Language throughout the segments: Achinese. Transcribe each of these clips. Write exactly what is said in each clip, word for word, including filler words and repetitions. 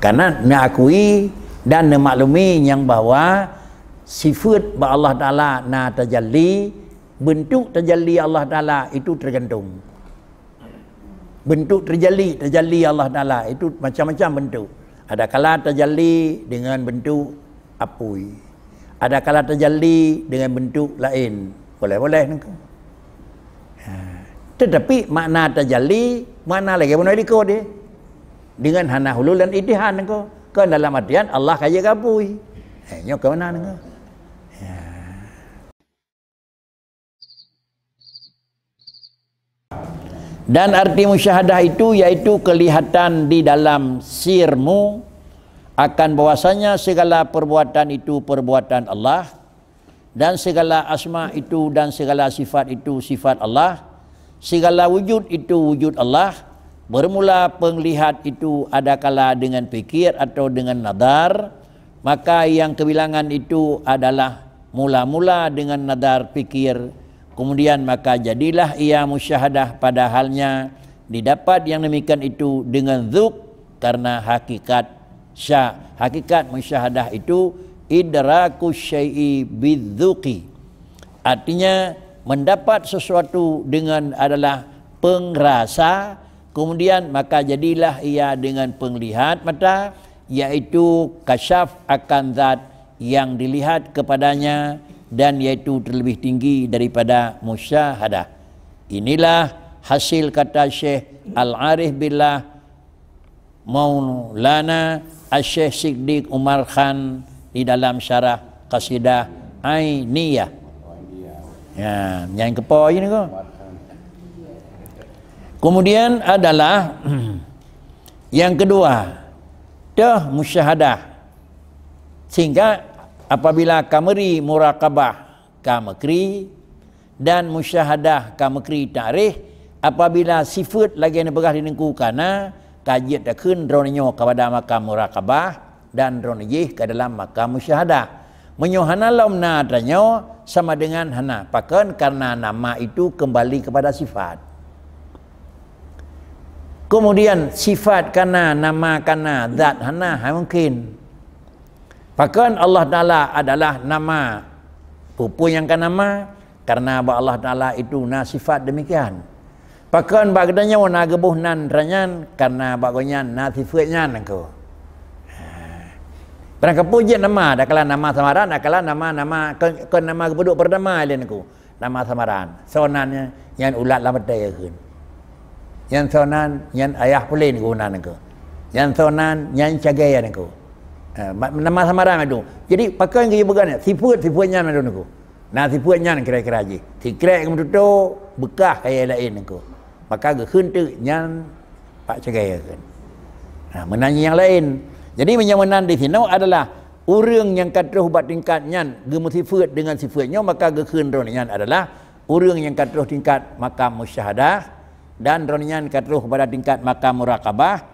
Karena neuakui dan neumaklumi nyang bahwa sifat bak Allah Taala na tajalli, bentuk tajalli Allah Taala itu tergantung. Bentuk tajalli, tajalli Allah Taala itu macam-macam bentuk. Ada kala tajalli dengan bentuk apui. Ada kala tajalli dengan bentuk lain. Boleh-boleh nengko. Ha. Tetapi makna tajalli, makna lagi bunoe likot dia. Dengan hana hulul dan itihad nengko. Kan dalam artian Allah kaya gabui. Eh, nyoe ke mana nengko? Ya. Dan arti musyahadah itu yaitu kelihatan di dalam sirmu akan bahwasanya segala perbuatan itu perbuatan Allah, dan segala asma itu dan segala sifat itu sifat Allah, segala wujud itu wujud Allah, bermula penglihat itu adakala dengan pikir atau dengan nadar, maka yang kebilangan itu adalah mula-mula dengan nadar pikir, kemudian maka jadilah ia musyahadah, padahalnya didapat yang demikian itu dengan zuk, karena hakikat sya-, hakikat musyahadah itu idraku syai'i bidzuqi. Artinya, mendapat sesuatu dengan adalah pengrasa, kemudian maka jadilah ia dengan penglihat mata, yaitu kasyaf akan zat yang dilihat kepadanya, dan yaitu terlebih tinggi daripada musyahadah. Inilah hasil kata Syekh Al-Arif Billah Maulana Asy-Syeikh Siddiq Umar Khan di dalam syarah Qasidah Ainiyah. Ya, nyang kepo ini ko. Kemudian adalah yang kedua, teuh musyahadah. Sehingga apabila ka meuri muraqabah ka meukri, dan musyahadah ka meukri takrih, apabila sifeuet lagée neupeugah di Teungku ka na, ka jeuet takheun droeneuh nyoe kepada makam muraqabah dan droeneuh jih ke dalam makam musyahadah. Meunyoe hana lom na tanyoe, sama dengan hana. Pakon? Karena nama itu kembali kepada sifat. Kemudian sifat ka na, nama ka na, zat hana, hai mungkin. Pakon? Allah Taala adalah nama. Peue-peue nyang ka nama, karena bak Allah Taala itu na sifat demikian. Pakon bak geutanyoe na geuboh nan ranyan, karena bak Gobnyan na sifeuet nyan nangko. Barang kapeue jeuet nama, dakala nama samaran, dakala nama-nama, kon, kon nama geupeuduek peurtama lé nangko. Nama samaran. Soe nan nyan? Nyan ulat lam batée kheun. Nyan soe nan? Nyan ayah pulen geunan nangko. Nyan soe nan? Nyan cagée nangko. Ha, ma-, nama samaran madu. Jadi pakon geuyue peugah nyan? Sifeuet, sifeuet nyan madu nangko. Na sifeuet nyan kira-kira jih. Sikrek geumeututoe, beukah kayée laén nangko. Maka geukheun teuk nyan pak cagée kheun. Ha, meunan nyang laén. Jadi meunyoe meunan di sinoe adalah ureuëng nyang ka troh bak tingkat nyan geumeusifeuet deungon sifeuet nyoe, maka geukheun droeneuh nyan adalah ureuëng nyang ka troh tingkat makam musyahadah, dan droeneuh nyan ka troh pada tingkat makam muraqabah.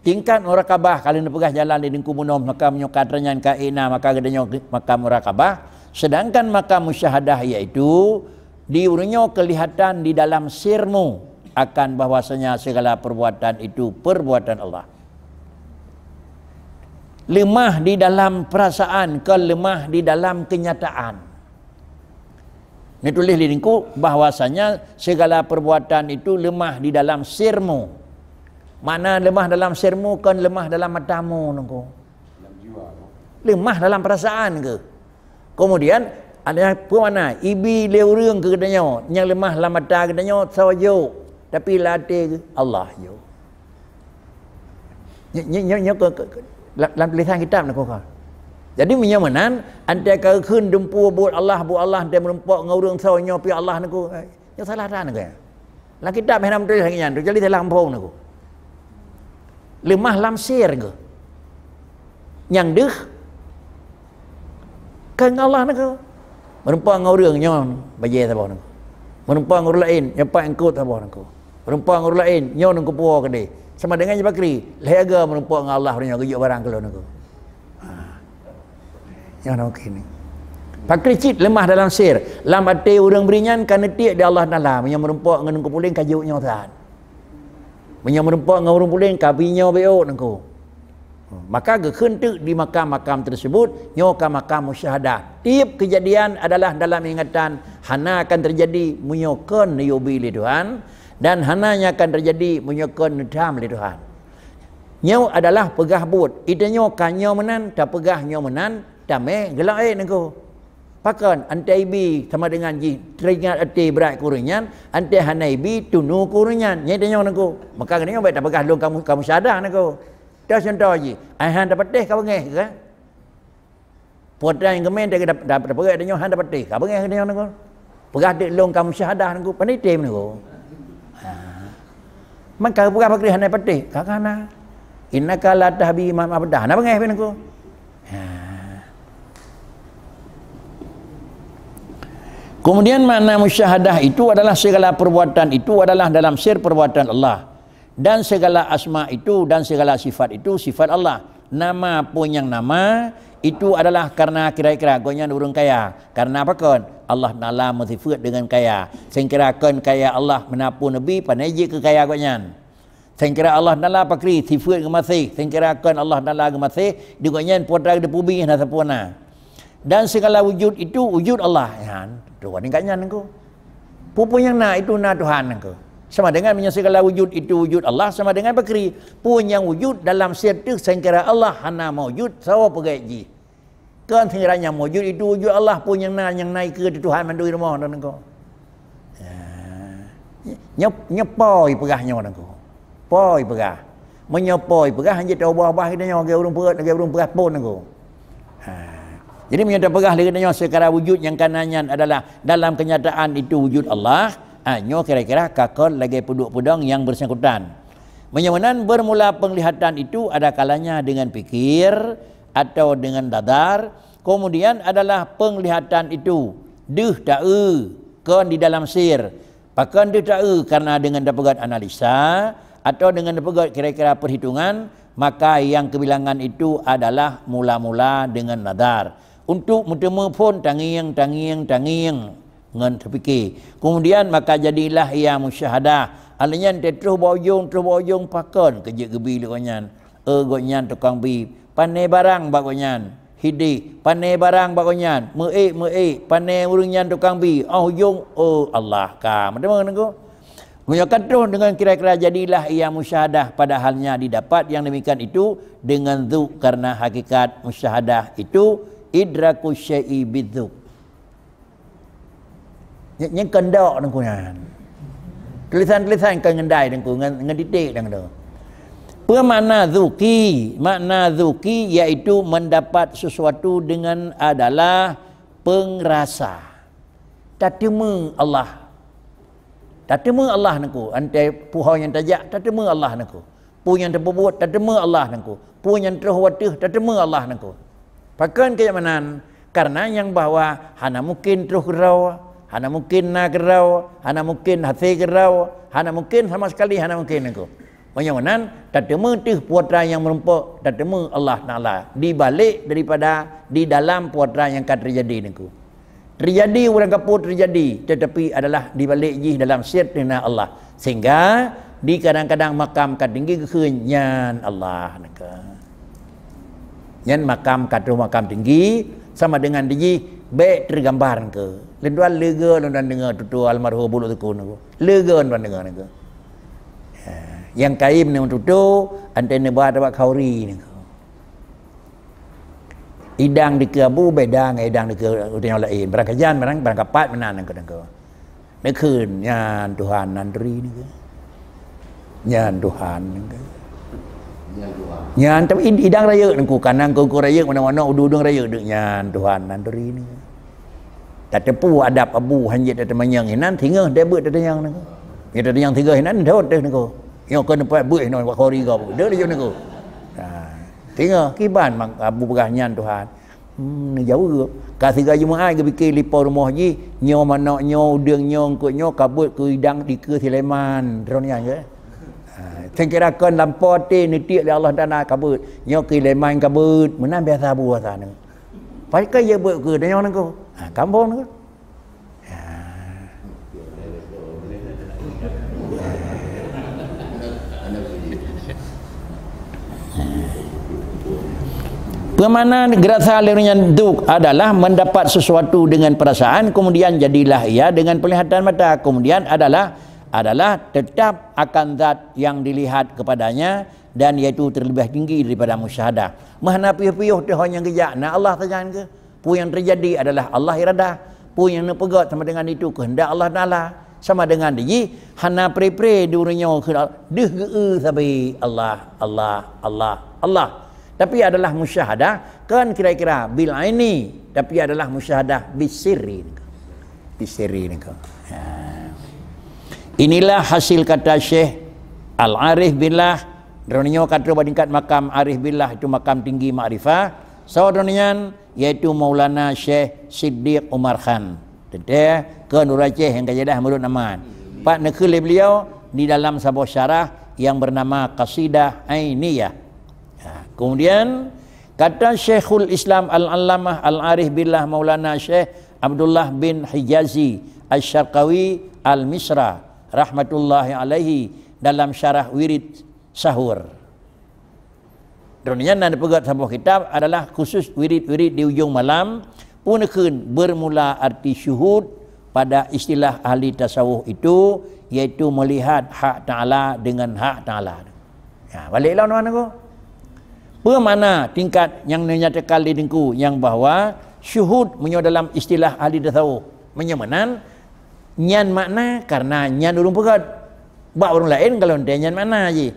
Tingkat muraqabah ka lheueh neupeugah jalan di Teungku bunoe, maka meunyoe ka droeneuh nyan ka ék na, maka geutanyoe makam muraqabah. Sedangkan makam musyahadah, yaitu di ureuëng nyoe keulihatan di dalam sirmu akan bahwasanya segala perbuatan itu perbuatan Allah. Leumah di dalam perasaan, kon leumah di dalam kenyataan. Neutuléh lé Teungku bahwasanya segala perbuatan itu leumah di dalam sirmu. Makna leumah dalam sirmu, kon leumah dalam matamu, Teungku. Leumah dalam perasaan keuh. Kemudian, ada peue makna? Ibi lé ureuëng keu geutanyoe, nyang leumah lam mata geutanyoe soe jok, tapi lam até Allah jok. Nyo-, nyo-, nyo-, nyo ke, ke, ke, lam, lam tulisan kitab nangko ka. Jadi, meunyoe meunan, antai ka geukheun dumpeue buet Allah, buet Allah, antai meurumpok ngon ureuëng soe nyoe pih Allah nangko. Nyoe salah that nangko. Lam kitab hana meutuléh lagée nyan, jadi salah muphom nangko. Leumah lam sir nangko. Nyang deuh, kon ngon Allah nangko. Meurumpok ngon ureuëng nyoe bajée saboh nangko. Meurumpok ngon ureuëng laén, nyoe pat eungkot saboh nangko. Meurumpok ngon ureuëng laén, nyoe nangko puwoe keudeh. Sama dengan nyoe pakri, lhée aga meurumpok ngon Allah nyoe geujok barang keu lôn nangko. Ha. Nyoe na mungkin. Pakri cit leumah dalam sir. Lam até ureuëng bri nyan ka neutiek di Allah Taala, meunyoe meurumpok ngon Teungku Puléng ka jok nyoe that. Meunyoe meurumpok ngon ureuëng puléng, ka bri nyoe bék nangko. Maka geukheun teuk di makam-makam tersebut, nyoe ka makam musyahadah. Tiep keujadian adalah dalam ingatan, hana akan teujadi meunyoe kon neuyue bi lé Tuhan, dan hana nyang akan teujadi meunyoe kon neutham lé Tuhan. Nyoe adalah peugah buet. Geutanyoe ka nyoe meunan, tapeugah nyoe meunan, tamé geulak ék nangko. Pakon, antai bi sama dengan jih teuingat até brat keu ureuëng nyan, antai hana ibi tunu keu ureuëng nyan. Nyan geutanyoe nangko. Maka geutanyoe bék tapeugah lôn kamu, kamu syahadah nangko. Dah contoh jih, ai han tapatéh ka beungéh ke? Putra nyang geumén dah, dah, dah peugah tanyoe han tapatéh ka beungéh tanyoe nangko. Peugah dek lôn kamu syahadah nangko, panitem nangko. Ha. Maka peugah pakri hana patéh, ka kana. Innaka la tahdi man ahbabta, hana beungéh nangko. Ha. Kemudian makna musyahadah itu adalah segala perbuatan itu adalah dalam sir perbuatan Allah. Dan segala asma itu dan segala sifat itu sifat Allah. Nama pun nyang nama itu adalah karena kira-kira gobnyan ureuëng kaya. Karena apa kon? Allah Taala meusifat dengan kaya. Sengkira kon kaya Allah meunapun nabi, pane jih keu kaya gobnyan. Sengkira Allah Taala pakri sifat geumaséh. Sengkira kon Allah Taala geumaséh, di gobnyan putra geupeubi hana sapeue na. Dan segala wujud itu wujud Allah. Ya, tu wan ingat nyan nangko. Peue-peue nyang na itu na Tuhan nangko. Sama dengan meunyoe segala wujud itu wujud Allah sama dengan pakri. Peue nyang wujud dalam sir teuh sengkira Allah hana maujud sawa peugét jih. Kon sengkira nyang maujud itu wujud Allah, peue nyang na, nyang na ikeue Tuhan mandum di rumoh nangko. Ya. Nyoe, nyoe po ipeugah nyoe nangko. Po ipeugah. Meunyoe po ipeugah, hanjeuet taubah-ubah geutanyoe lagée ureuëng peuet, lagée ureuëng peugah phon nangko. Ha. Jadi meunyoe tapeugah lé geutanyoe seukara wujud nyang kana nyan adalah dalam kenyataan itu wujud Allah, ha, nyoe kira-kira ka kon lagée peuduek peudong nyang bersangkutan. Meunyoe meunan, bermula penglihatan itu ada kalanya dengan pikir atau dengan nadhar, kemudian adalah penglihatan itu deuh taeu kon di dalam sir. Pakon deuh taeu karena dengan tapeugét analisa atau dengan tapeugét kira-kira perhitungan, maka yang kebilangan itu adalah mula-mula dengan nadhar. Untuk meuteumé phon tangieng, tangieng, tangieng ngon teupike. Kemudian maka jadilah ia musyahadah. Aleuh nyan teutroh bak ujong, troh bak ujong pakon keu jeuet geubi lé gobnyan. Eh, gobnyan tukang bi, pane barang bak gobnyan. Hidéh, pane barang bak gobnyan. Meuék, meuék, pane ureuëng nyan tukang bi. Oh ujong, oh Allah, ka meuteumé nangko. Meunyoe ka troh dengan kira-kira jadilah ia musyahadah, padahalnya didapat yang demikian itu dengan dzuk, karena hakikat musyahadah itu idraku syai'i bidzuk. Nyang, nyang keundok nangko nyan. Tulisan-tulisan ka ngendai nangko ngon, ngon titik nangko. Peue makna dzuki? Makna dzuki yaitu mendapat sesuatu dengan adalah pengrasa. Tateumé Allah. Tateumé Allah nangko. Antai puho nyang tajak, tateumé Allah nangko. Peue nyang tapeubuet, tateumé Allah nangko. Peue nyang troh wateuh, tateumé Allah nangko. Pakon keu meunan? Karena nyang bahwa hana mungkin troh keudroe, hana mungkin na keudroe, hana mungkin hase keudroe, hana mungkin sama sekali hana mungkin nangko. Meunyoe meunan, tateumé teuh putra nyang meurumpok, tateumé Allah Taala di balek daripada di dalam putra nyang ka teujadi nangko. Teujadi ureuëng kapeue teujadi, tetapi adalah di balek jih dalam sir teuh na Allah. Sehingga di kadang-kadang makam ka tinggi geukheun nyan Allah nangka. Nyan makam ka troh makam tinggi sama dengan di jih bék teugambar nangka. Lôn tuan leuga lôn tuan deungoe tutoe almarhum Buluk Teukon nangka. Leuga lôn tuan deungoe nangka. Ha, nyang kaim nang tutoe antai neuba tabak khauri nangka. Idang dikeue abu beda ngon idang dikeue ureuëng nyang laén. Barang kajan, barang, barang kapat meunan nangko-nangko. Neukheun, nyan Tuhan nan turi nangko. Nyan Tuhan nangko. Nyan Tuhan. Nyan tapi id-, idang rayeuk nangko, kanang kongko rayeuk, mana-mana udu-udung rayeuk deuk nyan Tuhan nan turi nangko. Tateupeue adab abu hanjeuet tateumanyong inan, singoh debeuet tatanyong nangko. Ya tatanyong singoh inan, dot teuh nangko. Nyoe keu neupat beuet nyoe bak kori gob. Deuh laju nangko. Ha. Singoh kiban mak abu peugah nyan Tuhan. Hmm, neujaweueb. Ka sigoe Jumat geupike lipo rumoh jih, nyoe manok nyoe, udeueng nyoe, eungkot nyoe, ka beuet keu idang dikeue Sulaiman. Droe nyan ke? Ha, sengkira kon lampôh até neutiek lé Allah Taala ka beuet. Nyoe keu Sulaiman ka beuet. Meunan biasa abu rasa nyoe. Pakai je beuet keu tanyoe nangko. Ha, kampung nangko. Ya. Ya. Peue makna geurasa lé ureuëng nyan dzuk adalah mendapat sesuatu dengan perasaan, kemudian jadilah ia dengan penglihatan mata, kemudian adalah, adalah tetap akan zat yang dilihat kepadanya, dan yaitu terlebih tinggi daripada musyahadah. Meuhana piôh-piôh teuh nyang geujak, na Allah sajan keuh. Peue nyang teujadi adalah Allah iradah. Peue nyang neupeugét sama dengan itu keuheundak Allah Taala. Sama dengan di jih, hana pre-pre di ureuëng nyoe keu deuh geu-eu sabe Allah, Allah, Allah, Allah. Tapi adalah musyahadah, kan kira-kira bil aini, tapi adalah musyahadah bisirri. Bisirri niko. Ha. Inilah hasil kata Syekh Al-Arif Billah. Droeneuh nyoe ka troh bak tingkat makam Arif Billah, itu makam tinggi makrifah. Soe droeneuh nyan? Yaitu Maulana Syekh Siddiq Umar Khan. Teuntèe keu ureuëng Aceh nyang ka jadah meurot nama. Pat neukheun lé beliau di dalam saboh syarah yang bernama Qasidah Ainiyah. Ha, kemudian kata Syekhul Islam Al-Allamah Al-Arif Billah Maulana Syekh Abdullah bin Hijazi Asy-Syarqawi Al-Misra rahmatullahi alaihi dalam syarah Wirid Sahur. Droeneuh nyan na neupeugét saboh kitab adalah khusus wirid-wirid di ujong malam, pun kheun bermula arti syuhud pada istilah ahli tasawuf itu, yaitu melihat hak Taala dengan hak Taala. Ya, balik lom teman aku. Peue makna tingkat nyang neunyatakan lé Teungku nyang bahwa syuhud meunyoe dalam istilah ahli tasawuf? Meunyoe meunan, nyan makna karena nyan ureuëng peugét. Bak ureuëng laén galon teuh nyan makna jih.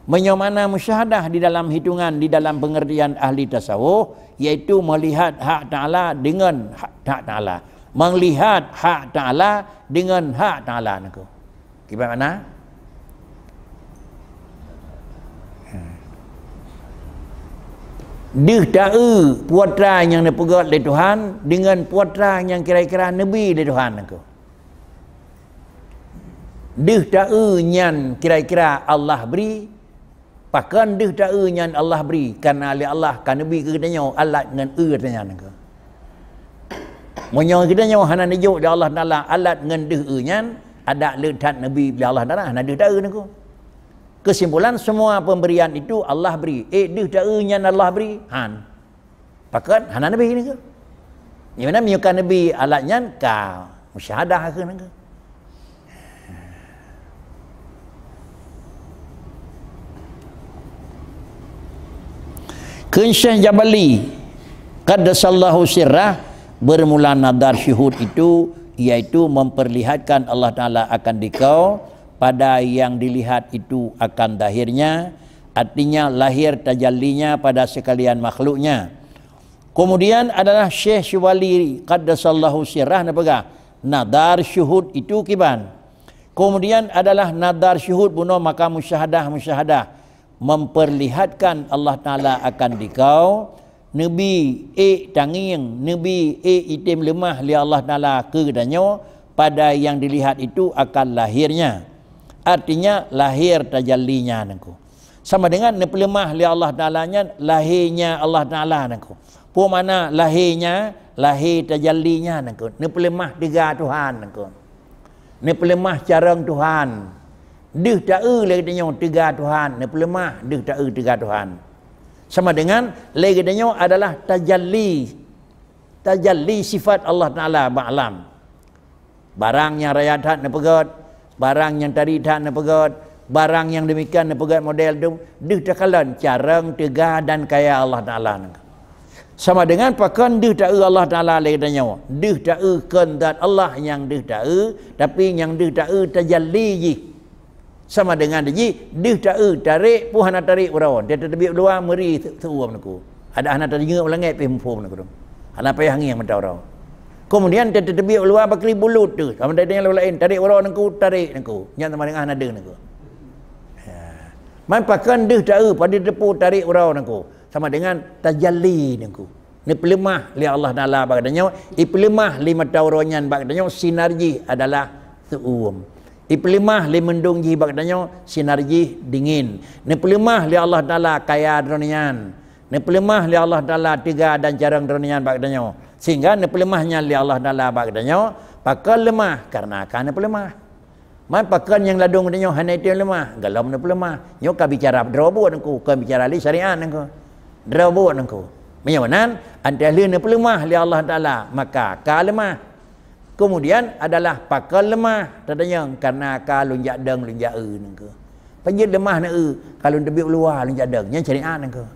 Meunyoe makna musyahadah di dalam hitungan, di dalam pengertian ahli tasawuf, yaitu melihat hak Taala dengan hak, hak Taala. Melihat hak Taala dengan hak Taala niko. Kiban makna? Deuh taeu peue atra nyang neupeugét lé Tuhan dengan peue atra nyang kira-kira neubi lé Tuhan niko. Deuh taeu nyan kira-kira Allah bri, pakon deuh taeu nyan Allah bri, karena lé Allah ka neubi keu geutanyoe alat ngon eu geutanyoe niko. Meunyoe geutanyoe hana neujok lé Allah Taala alat ngon deuh eu nyan, adak le that neubi lé Allah Taala hana deuh taeu niko. Kesimpulan, semua pemberian itu Allah beri. Eh, deuh taeu nyan Allah beri? Han. Pakon hana neubi niko. Nyang mana meunyoe ka neubi alat nyan ka musyahadah keu niko. Kheun Syekh Jabali, qaddasallahu sirrah, bermula nadhar syuhud itu, yaitu memperlihatkan Allah Taala akan dikau pada yang dilihat itu akan zahirnya, artinya lahir tajallinya pada sekalian makhluknya. Kemudian adalah Syekh Syubali qaddasallahu sirrah neupeugah, nadhar syuhud itu kiban. Kemudian adalah nadhar syuhud bunoe maka musyahadah-musyahadah memperlihatkan Allah Taala akan dikau, neubi ék tangieng, neubi ék item leumah lé Allah Taala keu geutanyoe, pada yang dilihat itu akan lahirnya. Artinya lahir tajallinya niko. Sama dengan neupeuleumah lé Allah Taala nyan lahé nya Allah Taala niko. Peue makna lahé nya? Lahé tajalli nya niko. Neupeuleumah teuga Tuhan niko. Neupeuleumah carông Tuhan. Deuh taeu lé geutanyoe teuga Tuhan, neupeuleumah deuh taeu teuga Tuhan. Sama dengan lé geutanyoe adalah tajalli, tajalli sifat Allah Taala bak alam. Barang nyang raya that neupeugét, barang nyang tari that neupeugét, barang nyang demikian neupeugét model tu, deuh takalon carông teuga dan kaya Allah Taala nyan. Sama dengan pakon deuh taeu Allah Taala lé geutanyoe. Deuh taeu kon zat Allah nyang deuh taeu, tapi nyang deuh taeu tajalli jih. Sama dengan jih, deuh taeu tarék peue hana tarék uroe. Dia tateubiet u luwa meuri seu-, seuuem niko. Adak hana tadeungoe u langét pih muphom niko. Hana payah ngieng mata uroe. Kemudian dia tateubiet u luwa bakri bulut tu. Sama dengan laén tarék uroe niko, tarék niko. Nyan sama dengan hana deuh niko. Ya. Man pakon deuh taeu pada teupeu tarék uroe niko. Sama dengan tajalli niko. Neupeuleumah lé Allah Taala bak geutanyoe, ipeuleumah lé mata uroe nyan bak geutanyoe, sinar jih adalah seuuem. Ipeuleumah lé meundong jih bak geutanyoe, sinar jih dingin. Neupeuleumah lé Allah Taala kaya droeneuh nyan. Neupeuleumah lé Allah Taala teuga dan carông droeneuh nyan bak geutanyoe. Sehingga neupeuleumah nyan lé Allah Taala bak geutanyoe, pakon leumah, karena ka neupeuleumah. Man pakon nyang ladôm geutanyoe hana item leumah, gohlom neupeuleumah. Nyoe ka bicara droe buet niko, kon bicara lé syariat niko. Droe buet niko. Meunyoe meunan, 'oh lheueh neupeuleumah lé Allah Taala, maka ka leumah. Keumudian adalah pakon leumah, tatanyong, kareuna ka lôn jak dong, lôn jak eu nangkeu. Peue jeuet leumah neueu, ka lôn teubiet u luwa, lôn jak dong. Nyan syariat nangkeu.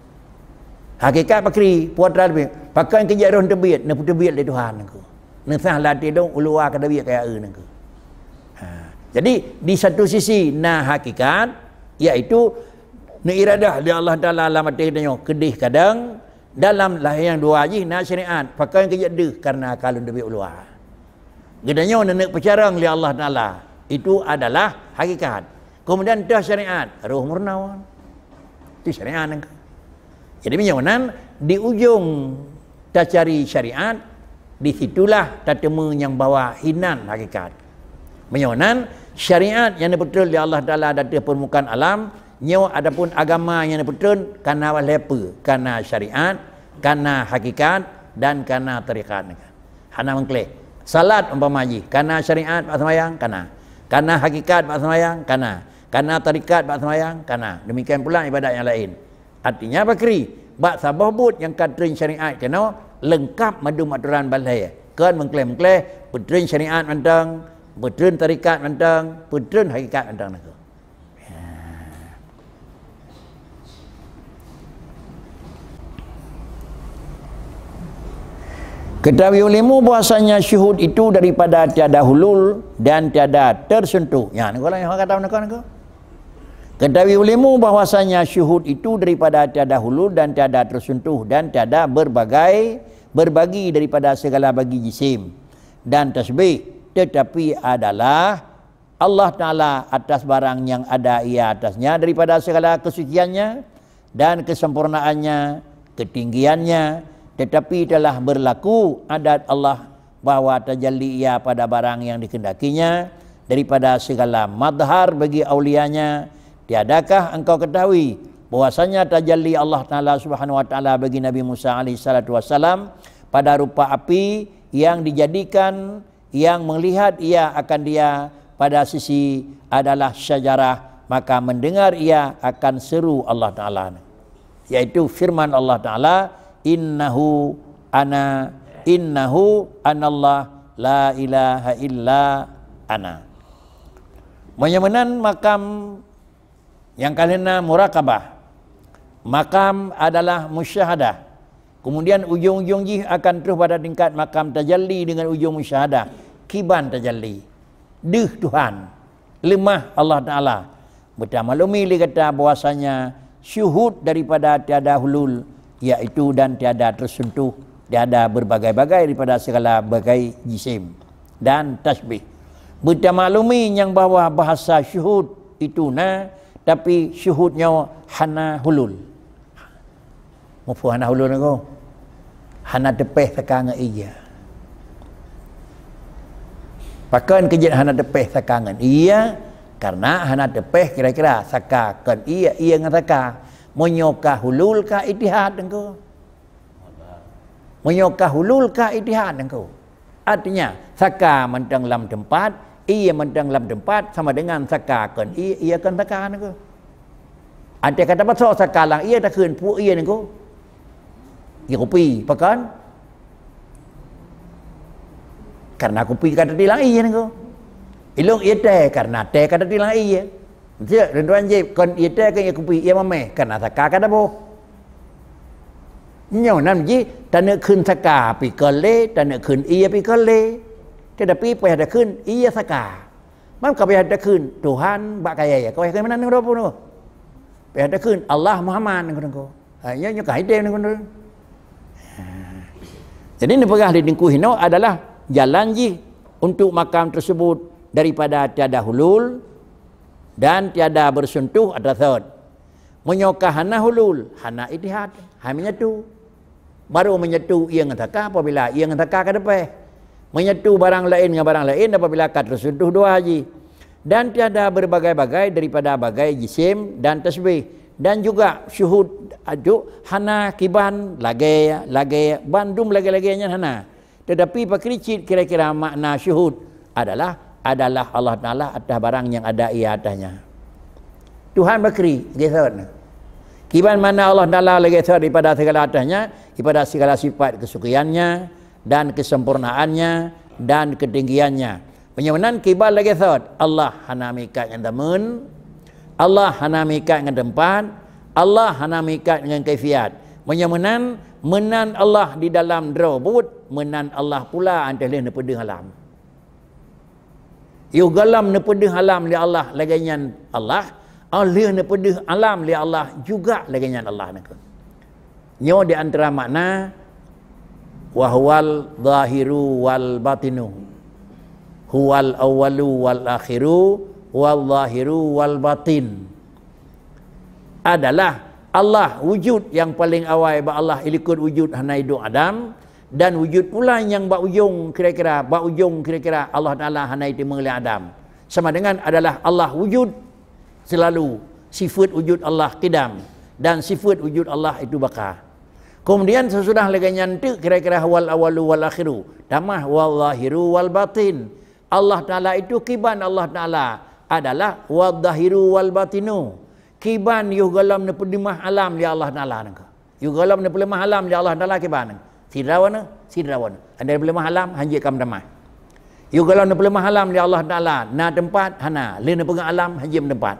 Hakikat pakri, putra teubiet. Pakon keu jak roh teubiet, neupeuteubiet lé Tuhan nangkeu. Neusah lam até lôn, u luwa ka teubiet kajak eu nangkeu. Ha. Jadi, di satu sisi na hakikat, yaitu neuiradah lé Allah Taala lam até geutanyoe keudeh ka dong, dalam lahé nyang dua jih na syariat, pakon keu jak deuh kareuna ka lôn teubiet u luwa. Geutanyoe neuneuk peucarông lé Allah Taala, itu adalah hakikat. Keumudian teuh syariat, roh meurunoe. Itu syariat nangkeu. Jadi meunyoe meunan, di ujong tacari syariat, di situlah tateumé nyang bahwa hinan hakikat. Meunyoe meunan, syariat nyang neupeutrön lé Allah Taala di ateueh peurmukaan alam, nyoe ataupun agama nyang neupeutrön ka na lhèe peue, ka na syariat, ka na hakikat, dan ka na tarekat. Hana meukleh. Salat umpama jih, ka na syariat bak seumayang, ka na. Ka na hakikat bak seumayang, ka na. Ka na tarekat bak seumayang, ka na. Demikian pula ibadat nyang laén. Artinya pakri, bak saboh buet nyang ka trön syariat keunoe, leungkap mandum atoran ban lhèe. Kon meukleh-meukleh, peutrön syariat mantong, peutrön tarekat mantong, peutrön hakikat mantong nangkeu. Ketahui olehmu bahwasanya syuhud itu daripada tiada hulul dan tiada tersentuh. Nyan, kalau yang kata nangkeu, nangkeu. Ketahui olehmu bahwasanya syuhud itu daripada tiada hulul dan tiada tersentuh dan tiada berbagai, berbagi daripada segala bagi jisim dan tasbih, tetapi adalah Allah Taala atas barang nyang ada Ia atasnya daripada segala kesuciannya dan kesempurnaannya, ketinggiannya, tetapi telah berlaku adat Allah bahwa tajalli Ia pada barang yang dikehendakinya daripada segala madhar bagi aulianya. Tiadakah engkau ketahui bahwasanya tajalli Allah Taala Subhanahu wa Taala bagi Nabi Musa alaihi salatu wasalam pada rupa api yang dijadikan yang melihat ia akan dia pada sisi adalah syajarah, maka mendengar ia akan seru Allah Taala, yaitu firman Allah Taala, "Innahu ana, innahu anallah, la ilaha illa ana." Meunyoe meunan makam nyang ka lheueh na muraqabah, makam adalah musyahadah. Kemudian ujong-ujong jih akan troh pada tingkat makam tajalli dengan ujong musyahadah. Kiban tajalli. Deuh Tuhan. Leumah Allah Taala. Beutamaklumi lé gata bahwasanya syuhud daripada tiada hulul, yaitu dan tiada tersentuh, tiada berbagai-bagai daripada segala bagai jisim dan tasbih. Beutamaklumi nyang bahwa bahasa syuhud itu na, tapi syuhud nyoe hana hulul. Muphom hana hulul nangkeu? Hana teupeh saka ngon ie. Pakon keu jeuet hana teupeh saka ngon ie? Karena hana teupeh kira-kira saka kon ie, ie ngon saka. Meunyoe ka hulul ka itihad nangkeu. Meunyoe ka hulul ka itihad nangkeu. Artinya, saka mantong lam teumpat, ie mantong lam teumpat, sama dengan saka kon ie, ie kon saka nangkeu. Até ka tapasoe saka lam ie, takheun peue ie nangkeu? Ie kupi, pakon? Karena kupi ka teuti lam ie nangkeu. Ilôn ie tée, karena tée ka teuti lam ie. Cek, lôn tuan jép, kon ie tée, kon ie kupi, ie mamèh, karena saka ka taboh. Nyoe nan jih, taneuk kheun saka pih kon lé, taneuk kheun ie pih kon lé. Tetapi payah takheun ie saka. Ban ka payah takheun Tuhan bak kayèe, ka payah kheun meunan droe pun. Payah takheun Allah Muhammad ngon droe. Ha, nyoe, nyoe ka idéh ngon droe. Ha. Jadi, neupeugah lé Teungku hinoe adalah jalan jih untuk makam tersebut daripada tiada hulul dan tiada bersentuh atau thot. Meunyoe ka hana hulul, hana itihad, hai meunyetu. Baru meunyetu ie ngon saka apabila ie ngon saka ka teupeh. Meunyetu barang laén ngon barang laén apabila ka teusuntoh dua jih. Dan tiada berbagai-bagai daripada bagai jisim dan tasbih. Dan juga syuhud ajuk hana kiban lagée, lagée, bandum lagée-lagée nyan hana. Tetapi pakri cit kira-kira makna syuhud adalah, adalah Allah Taala atas barang nyang ada Ia atasnya. Tuhan bakri, geusot. Kiban makna Allah Taala lagée thot daripada segala atasnya, daripada segala sifat kesuciannya dan kesempurnaannya dan ketinggiannya. Meunyoe meunan kiban lagée thot, Allah hana meuikat ngon zaman, Allah hana meuikat ngon teumpat, Allah hana meuikat ngon kaifiat. Meunyoe meunan, meunan Allah di dalam droe buet, meunan Allah pula 'an teuh lheueh neupeudeuh alam. Yoh gohlom neupeudeuh alam lé Allah lagée nyan Allah, 'oh lheueh neupeudeuh alam lé Allah juga lagée nyan Allah nangkeuh. Nyoe di antara makna, "Wa huwal zahiru wal batinu." Huwal awwalu wal akhiru, wal zahiru wal batin. Adalah Allah wujud nyang paleng awai bak Allah ilikot wujud hana iduek Adam, dan wujud pula nyang bak ujong kira-kira, bak ujong kira-kira Allah Taala hana iteumé lé Adam. Sama dengan adalah Allah wujud selalu, sifat wujud Allah qidam, dan sifat wujud Allah itu baqa. Kemudian sesudah lagée nyan teuk kira-kira huwal awwalu wal akhiru, tamah wal zahiru wal batin. Allah Taala itu kiban Allah Taala adalah wal zahiru wal batinu. Kiban yoh gohlom neupeuleumah alam lé Allah Taala nangkeuh. Yoh gohlom neupeuleumah alam lé Allah Taala kiban nangkeuh. Sidroe nyoe, sidroe nyoe. Andai neupeuleumah alam, hanjeuet ka meutamah. Yoh gohlom neupeuleumah alam lé Allah Taala, na teumpat, hana. Lheueh neupeugah alam, hanjeuet meuteumpat.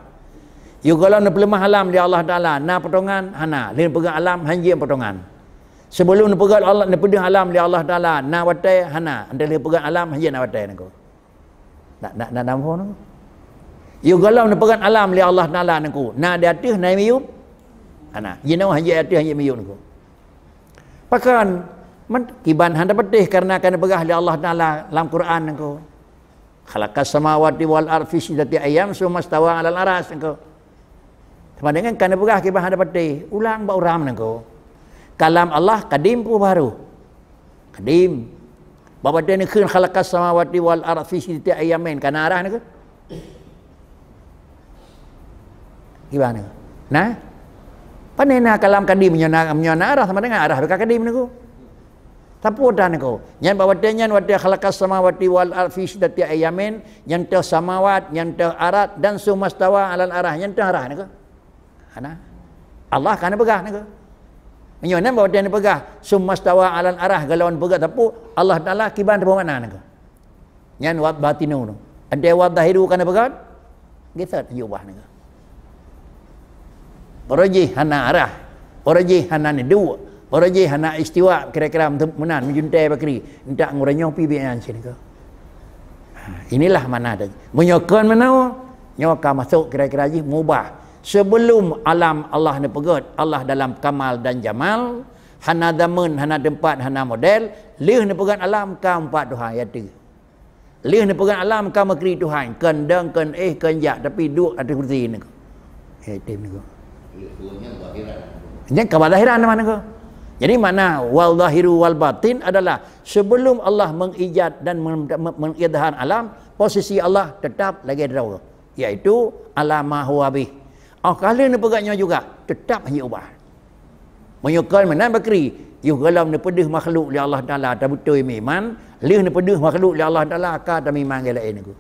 Yoh gohlom neupeuleumah alam lé Allah Taala, na potongan, hana. Lheueh neupeugah alam, hanjeuet potongan. Sibeulom neupeugah Allah, neupeudeuh alam lé Allah Taala, na watée, hana. Andai lheueh peugah alam, hanjeuet na watée nangkeuh. Na, na, na, na phon. Yoh gohlom neupeugah alam lé Allah Taala nangkeuh. Na di ateueh, na miyueb. Hana. Jinoe hanjeuet ateueh, hanjeuet miyueb nangkeuh. Pakon? Man, kiban hana patéh karena ka neupeugah lé Allah Taala lam Quran nangkeuh. "Khalaqas samawati wal ardi fi sittati ayyam, tsumma stawa 'alal 'arsy," nangkeuh. Sama dengan ka neupeugah kiban hana patéh, ulang bak uram nangkeuh. Kalam Allah kadim peue baru? Kadim. Bak watée neukheun khalaqas samawati wal arda fi sittati ayyamin, ka na arah nangkeuh? Kiban nangkeuh? Nah? Pane na kalam kadim nyoe na, nyoe na arah sama dengan arah ka kadim nangkeuh. Sapeue tan nangkeuh? Nyan bak watée nyan watée khalaqas samawati wal arda fi sittati ayyamin, nyan teuh samawat, nyan teuh arat, dan tsumma stawa 'alal 'arsy, nyan teuh arah nangkeuh. Hana. Allah ka neupeugah nangkeuh. Meunyoe nyan bak watée neupeugah, "Tsumma stawa 'alal 'arsy," gohlom peugah sapeue, Allah Taala kiban sapeue makna nangkeuh. Nyan wal batinu nyoe. Andai wal zahiru ka neupeugah, geusat yue ubah nangkeuh. Barojih hana arah, barojih hana neuduek, barojih hana istiwa, kira-kira meunan meujuntai bakri, entak ngureueng nyoe pi biaya nyan sini ke. Ha, inilah makna tadi. Meunyoe kon meunoe, nyoe ka masuk kira-kira jih mubah. Sebelum alam Allah neupeugét, Allah dalam kamal dan jamal, hana zaman, hana tempat, hana model, lheueh neupeugét alam ka umpat Tuhan, ya tu. Lheueh neupeugét alam ka meukri Tuhan, kon dong, kon éh, kon jak, tapi duek ateueh kursi niko. Ya, item niko. Nyan ka zahiran teuma niko. Jadi makna wal zahiru wal batin adalah sebelum Allah mengijad dan mem-, mem-, mengizhar alam, posisi Allah tetap lagée droe, yaitu ala ma huwa bih. Oh, ka lheueh neupeugét nyoe juga, tetap hana ubah. Meunyoe kon meunan bakri, yoh gohlom neupeudeuh makhluk lé Allah Taala tabeutôi meuiman, lheueh neupeudeuh makhluk lé Allah Taala ka tameuiman lagée laén niko.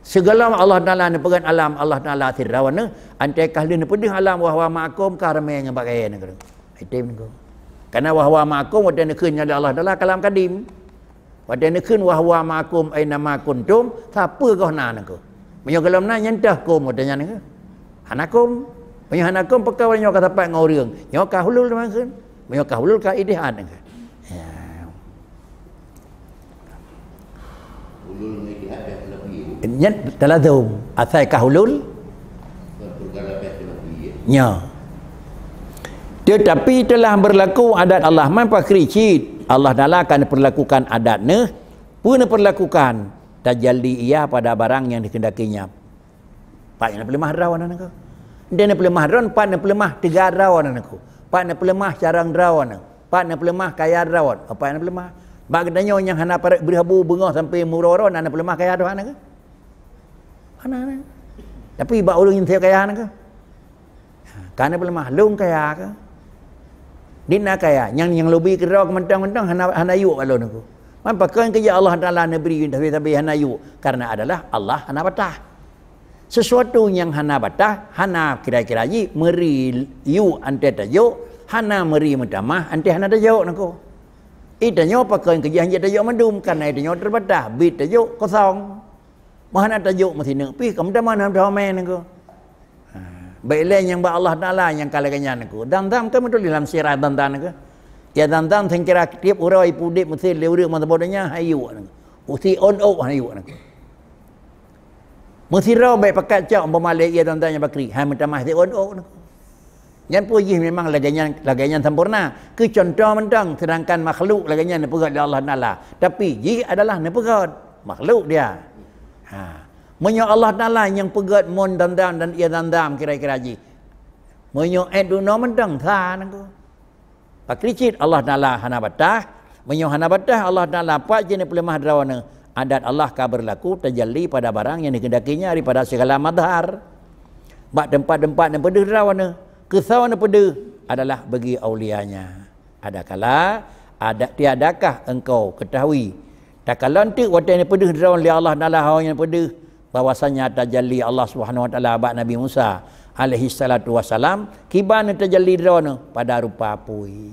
Sigohlom Allah Taala neupeugét alam Allah Taala sidroe neuh, antai ka lheueh neupeudeuh alam wa huwa ma'akum ka ramé ngon bak gaya niko. Item niko. Karena wa huwa ma'akum watée neukheun nyan lé Allah Taala kalam kadim. Watée neukheun wa huwa ma'akum aina ma kuntum, sapeue goh na niko. Meunyoe gohlom na nyan teuh kum watée nyan niko. Hana kum. Meunyoe hana kum, pakon nyoe ka sapat ngon ureuëng. Nyoe ka hulul teuma kheun. Meunyoe ka hulul ka ittihad niko. Ya. Hulul ngon ittihad ka terlebih. Nyan talazum. Asai ka hulul. Nyo. Tetapi telah berlaku adat Allah, man pakri cit Allah Taala akan diperlakukan adat neuh, peue neuperlakukan tajalli ia pada barang yang dikehendakinya. Pat nyang neupeuleumah droe niko. Dia neupeuleumah droe, pat neupeuleumah teuga droe niko. Pat neupeuleumah carông droe niko. Pat neupeuleumah kaya droe, pat neupeuleumah. Bak geutanyoe nyang hana parek bri habu beungoh sampai muroro na neupeuleumah kaya droe niko. Hana, hana. Tapi bak ureuëng nyang kaya niko. Ka neupeuleumah lôn kaya ke? Di na kaya, nyang, nyang lobby keudroe keu mantong-mantong hana, hana yuk bak lôn niko. Man pakon keu Allah Taala neubri tapi, tapi hana yuk? Karena adalah Allah hana patah. Sesuatu nyang hana bataih, hana kira-kira jih, meuri yue 'an teuh tajok, hana meuri meutamah 'an teuh hana tajok, neuku. Ih, tanyoe pakon keu jih hanjeuet tajok mandum, karena tanyoe teubataih, biet tajok kosong. Meuhana tajok meusineuk pih, ka meutamah na meutamah, neuku. Ha, bèk lé nyang bak Allah Taala nyang ka lagèe nyan, neuku. Zam-zam kan meutuléh lam sirah Zam-zam, neuku. Ya Zam-zam, seukeura tiep uroe ipeuudép meusi lé ureueng meusaboh donya, han iyue, neuku. Usi ôn ôk han iyue, neuku. Meusidroe bèk pakat cok umpama lé ié Zam-zam nyang bakri, hai meutamah siôn ôk, neuku. Nyan peue jih memang lagèe nyan, lagèe nyan sempurna. Keu cuntoh mantong, seudangkan makhluk lagèe nyan neupeugöt lé Allah Taala. Tapi jih adalah neupeugöt makhluk dia. Ha. Meunyoe Allah Taala nyang peugöt mon Zam-zam dan ié Zam-zam kira-kira jih. Meunyoe èt dunoe mantong sa, neuku. Pakri cit Allah Taala hana bataih. Meunyoe hana bataih Allah Taala, pat jih neupeuleumah droeneuh, adat Allah ka beurlaku tajalli pada barang nyang dikehendakinya daripada segala mazhar. Bak teumpat-teumpat neupeudeuh droeneuh, keu soe neupeudeuh adalah bagi aulianya. Adakala, ada, tiadakah engkau ketahui, takalon teuk watèe neupeudeuh droeneuh lé Allah Taala, ho nyang neupeudeuh, bahwasanya tajalli Allah Subhanahu wa Taala bak Nabi Musa alaihi salatu wassalam, kiban tajalli droeneuh pada rupa apui.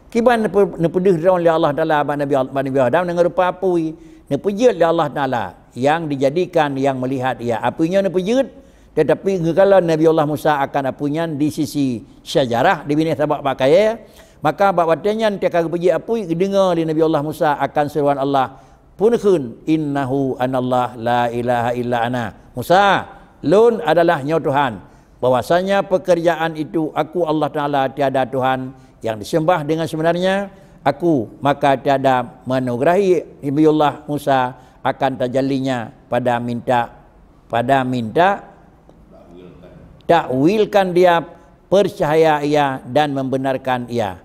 Kiban neupe-, neupeudeuh droeneuh lé Allah Taala bak Nabi, bak Nabi Adam deungon rupa apui, neupeujeuet lé Allah Taala yang dijadikan yang melihat ia. Apui nyoe neupeujeuet, tetapi geukalon Nabi Allah Musa akan apui nyan di sisi syajarah, di binéh sabak bak kayèe, maka bak watèe nyan teuka geupeujeuet apui, geudeungoe lé Nabi Allah Musa akan seuruan Allah, Peue neukheun, "Innahu anallah la ilaha illa ana." Musa, lôn adalah nyoe Tuhan, bahwasanya pekerjaan itu aku Allah Taala, tiada Tuhan yang disembah dengan sebenarnya aku, maka tiada menugerahi Nabiullah Musa akan tajallinya pada minta, pada minta takwilkan dia, percaya ia dan membenarkan ia.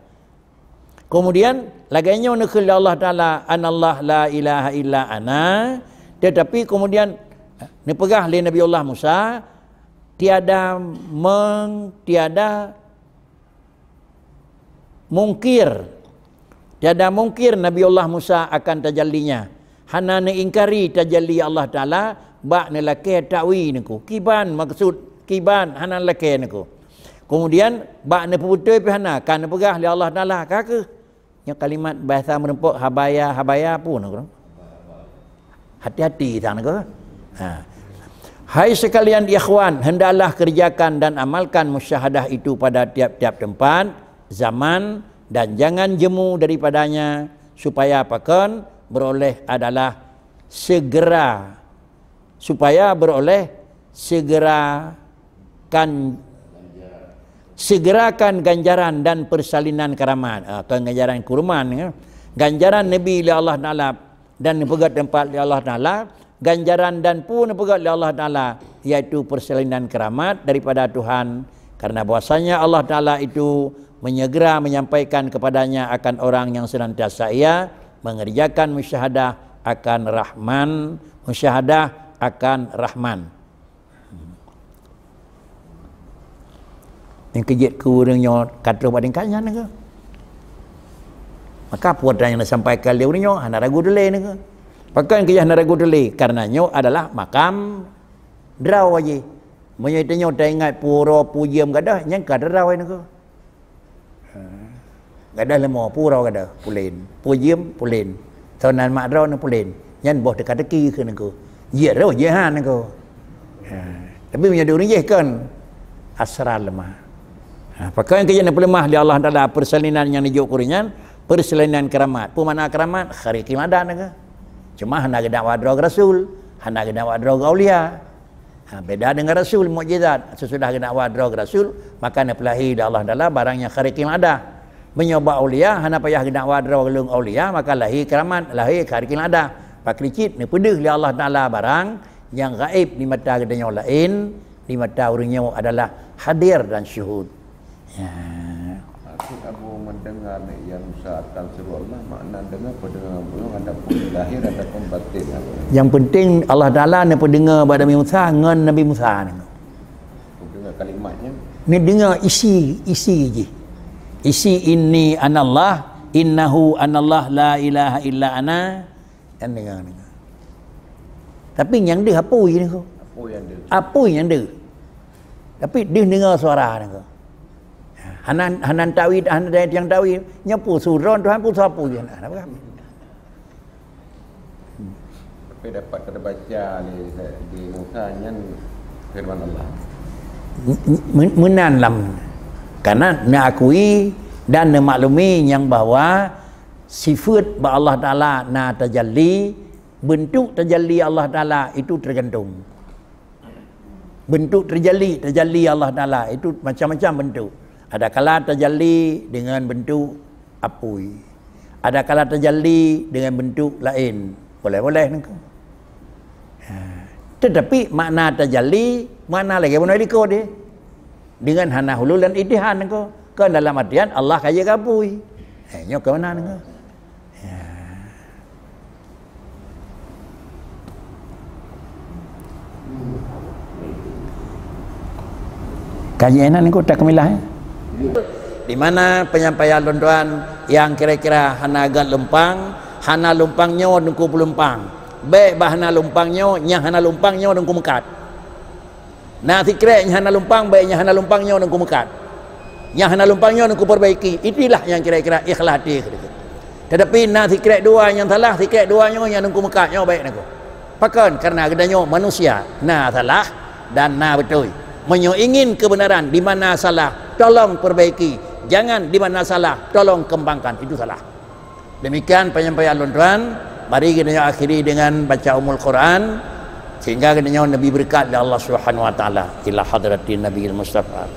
Kemudian, lagèe nyoe neukheun lé Allah Taala, "Anallah la ilaha illa ana." Tetapi kemudian, neupeugah lé Nabi Allah Musa, tiada meng-, tiada mungkir, tiada mungkir Nabi Allah Musa akan tajallinya. Hana neuingkari tajalli Allah Taala bak neulakèe takwil neuku. Kiban maksud, kiban hana lakèe neuku. Kemudian, bak neupeubeutôi pih hana, ka neupeugah lé Allah Taala, ka kheueh. Nyoe kalimat bahasa meureumpok habaya, habaya peue neuku? Hati-hati sang neuku. Ha. Hai sekalian ikhwan, hendaklah kerjakan dan amalkan musyahadah itu pada tiap-tiap tempat, zaman, dan jangan jemu daripadanya, supaya pakon, beroleh adalah segera, supaya beroleh segera kan, segerakan ganjaran dan persalinan keramat. Ah, kon ganjaran kurman, ya. Ganjaran neubi lé Allah Taala dan neupeugöt teumpat lé Allah Taala, ganjaran dan peue neupeugöt lé Allah Taala, yaitu persalinan keramat daripada Tuhan. Karena bahwasanya Allah Taala itu menyegera menyampaikan kepadanya akan orang yang senantiasa ia mengerjakan musyahadah akan Rahman, musyahadah akan Rahman. Nyang keujeuet keu ureueng nyoe ka troh bak tingkat nyan ke? Maka peue nyang disampaikan lé ureueng nyoe hana ragu teulee ke? Pakon keujeuet hana ragu teulee? Karena nyoe adalah makam droe jih. Meunyoe tanyoe taingat peue uroe peue jeuem gadoh, nyan ka droe ke? Ha. Gadoh leumo, peue uroe gadoh, pulen. Peue jeuem, pulen. Soe nan mak droeneuh, pulen. Nyan boh teuka-teuki kheun neuku. Jeuet roh, jeuet han neuku. Ha. Tapi meunyoe di ureueng jih kon, asra leumah. Ha, pakon keujeuet neupeuleumah lé Allah Taala persalinan nyang neujok keu ureueng nyan, persalinan keramat. Peue makna keramat? Khariqil adat neuku. Cuma hana geudakwa droe keu rasul, hana geudakwa droe keu aulia. Ha, beda dengan rasul, mukjizat. Sesudah geudakwa droe keu rasul, maka neupeulahé lé Allah Taala barang nyang khariqil adah. Meunyoe bak aulia, hana payah geudakwa droe keu lôn aulia, maka lahé keramat, lahé khariqil adah. Pakri cit neupeudeuh lé Allah Taala barang nyang gaéb di mata geutanyoe laén, di mata ureueng nyoe adalah hadir dan syuhud. Ya. Maksud Abu mendengar ni, ya Musa akan seru Allah, makna dengar, pendengar burung, adapun lahir, adapun batin, apa? Yang penting Allah Taala neupeudeungoe bak Nabi Musa ngon Nabi Musa ni. Pendengar kalimatnya. Ni dengar isi, isi jih. Isi inni anallah, innahu anallah la ilaha illa ana. Kan dengar, dengar. Tapi nyang deuh apui ni ko. Apui nyang deuh. Tapi deuh deungoe suara nyan. Hana, hana tawi, hana daya tiang tawi. Nyoe peue su droe Tuhan, peue su apui nyan. Hana peugah. Tapi dapat terbaca di, di Musa nyan firman Allah. Men-, men-, meunan lam. Karena neuakui dan neumaklumi nyang bahwa sifeut bak Allah Taala na tajalli, bentuk tajalli Allah Taala itu tergantung. Bentuk tajalli, tajalli Allah Taala itu macam-macam bentuk. Ada kala tajalli dengan bentuk apui. Ada kala tajalli dengan bentuk lain. Boleh-boleh nengko. Ha. Tetapi makna tajalli, makna lagi bunoe likot deh. Dengan hana hulul dan ittihad nengko. Kan dalam artian Allah kaya gabui. Eh, nyoe ke mana nengko? Ya. Kaji enak ni kok tak kemilah, eh? Di mana penyampaian lôn tuan yang kira-kira hana gét lumpang, hana lumpang nyoe Teungku peulumpang. Bék bah hana lumpang nyoe, nyang hana lumpang nyoe Teungku meukat. Na sikrek nyang hana lumpang, bék nyang hana lumpang nyoe Teungku meukat. Nyang hana lumpang nyoe Teungku perbaiki. Itulah yang kira-kira ikhlas hati. Tetapi na sikrek dua nyang salah, sikrek dua nyoe nyang Teungku meukat nyoe bék Teungku. Pakon? Karena geutanyoe manusia, na salah dan na beutôi. Meunyoe ingin kebenaran, di mana salah, tolong perbaiki. Jangan di mana salah, tolong kembangkan. Itu salah. Demikian penyampaian lôn tuan. Mari kita akhiri dengan baca Ummul Quran, sehingga kita nyoe Nabi berkat dari Allah Subhanahu Wa Taala. Ila hadratin Nabiil Mustafa.